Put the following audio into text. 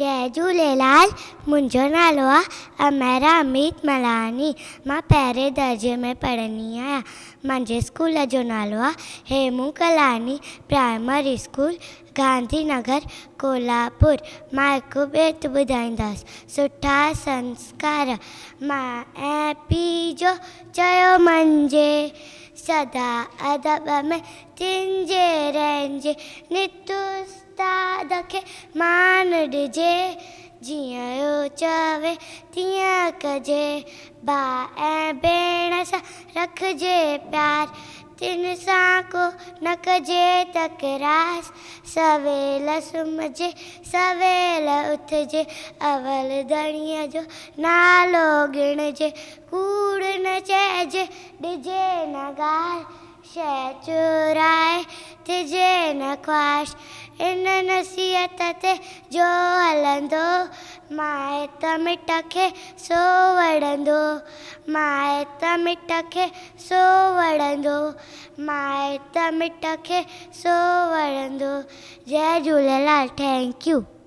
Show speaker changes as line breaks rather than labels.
جئي جهوليلال، منهنجو نالو آ اميرا اميت ملاڻي، مان پهرين درجي ۾ پڙهندي آهيان. منهنجي اسڪول جو نالو آ Hemu Kalani primary school Gandhi Nagar Kolhapur. مان هڪ بيت ٻڌائيندس، سٺا سنسڪار ماء ۽ پيء جو چيو مڃجي، سدا ادب ۾ تن جي رهجي، نت استاد کي مان ڏجي، جيئن هو چوي تيئن ڪجي، ڀاء ۽ ڀيڻ سان رکجي پيار، تن سان ڪو نه ڪجي تڪرار، سويل سمهجي سويل اٿجي، اول ڌڻيء جو نالو ڳڻجي، ڪوڙ نه چئجي ڏجي نه گار، شيء چورائي ٿجي نه خواهش، ان نصيحت تي جو هلندو، مائٽ مٽ کي سو وڙهندو، مائٽ مٽ کي سو وڙهندو، مائٽ مٽ کي سو وڙهندو. جئي جهوليلال thank you.